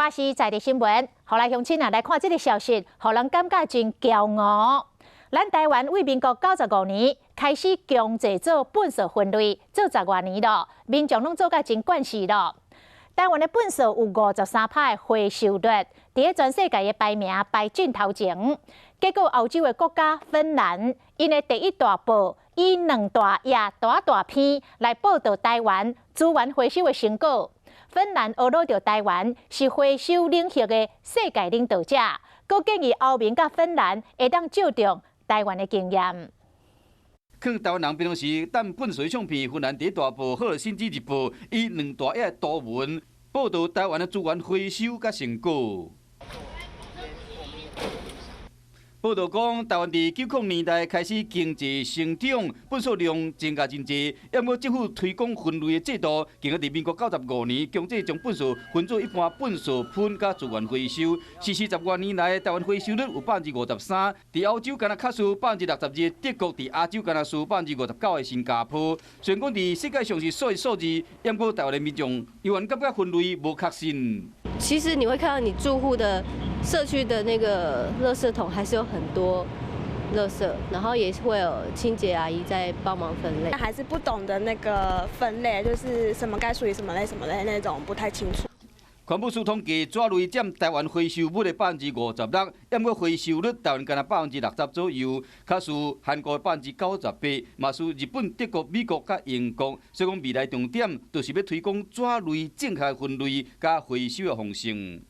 華視在地新聞，予來鄉親啊來看這个消息，予人感覺真驕傲。咱台灣對民國95年開始強制做糞埽分類，做十外年咯，民眾攏做甲真慣勢咯。台灣的糞埽有53%的回收率，佇咧全世界的排名排進頭前。結果歐洲的國家芬蘭，𪜶的第一大報以兩大頁大大篇來報導台灣資源回收的成果。芬蘭呵咾著台灣是回收領域的世界領導者，閣建議歐盟佮芬蘭會當借重台灣的經驗。勸台灣人平常時擲糞埽唱片，芬蘭第一大報《赫爾辛基日報》以兩大頁圖文報導台灣的資源回收佮成果。報導講，台灣佇90年代開始經濟成長，糞埽量增加真濟。毋過政府推廣分類的制度，經過佇民國95年強制將糞埽分做一般糞埽噴佮資源回收。實施十外年來，台灣回收率有53%，佇歐洲敢若較輸62%的德國，佇亞洲敢若輸59%的新加坡。雖然講佇世界上是數一數二，毋過台灣的民眾猶原感覺分類無確信。其實你會看到你住戶的社區的那個垃圾桶還是有很多垃圾，然後也會有清潔阿姨在幫忙分類。還是不懂得那個分類，就是什麼該屬於什麼類、什麼類那種不太清楚。環保署統計，紙類佔台灣回收物的56%，毋過回收率台灣干焦60%左右，較輸韓國98%，嘛輸日本、德國、美國佮英國。所以講未來重點就是欲推廣紙類正確分類佮回收的方式。